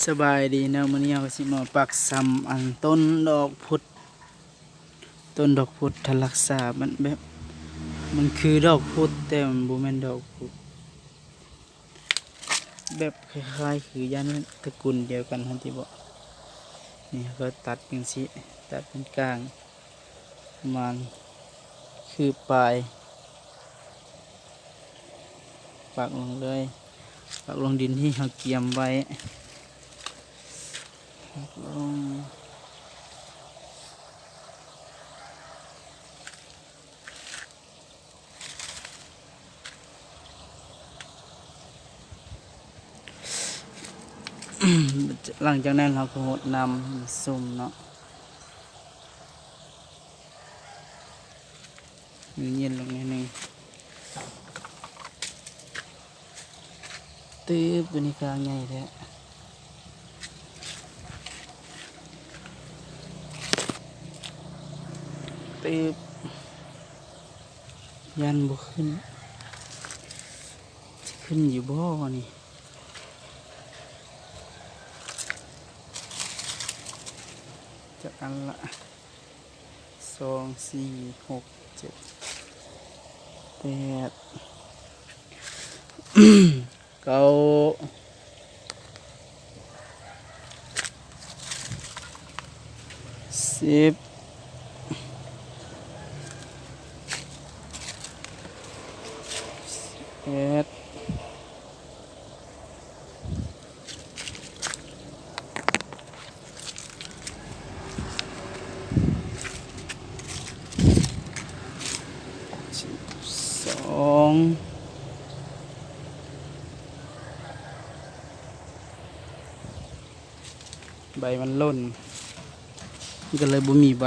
ສະບາຍດີເນາະ, ມື້ນີ້ເຮົາກໍຊິມາປັກຊຳອັນຕົ້ນດອກພຸດ, ຕົ້ນດອກພຸດທະລັກສາ. ມັນແບບ ມັນຄືດອກພຸດ ແຕ່ມັນບໍ່ແມ່ນດອກພຸດ, ແບບຄ້າຍໆຄື ຢ້ານຕະກຸນດຽວກັນຫັ້ນຕິເບາະ. ນີ້ເຮົາກໍຕັດຈັ່ງຊີ້, ຕັດເປັນກ້າງ ປະມານຄືບປາຍ, ປັກລົງເລີຍ, ປັກລົງດິນທີ່ເຮົາກຽມໄວ້, ປັກລົງ. ຫຼັງຈາກນັ້ນເຮົາກໍຫົດນ້ຳໃຫ້ມັນຊຸ່ມເນາະ, ເຢັນລົງໜ້ອຍໜຶ່ງ. ຕຶບ, ໂຕນີ້ກ້າງໃຫຍ່ແທ້. ຕຶບ, ຢ້ານບໍ່ຂຶ້ນ, ຊິຂຶ້ນຢູ່ບໍ່ນີ້? ຈັກອັນລະ? ສອງ ສີ່ ຫົກ ເຈັດ ແປດ ເກົ້າ ສິບ ສິບເອັດ ສິບສອງ ໃບມັນຫຼົ່ນ ມັນກໍເລີຍບໍ່ມີໃບ.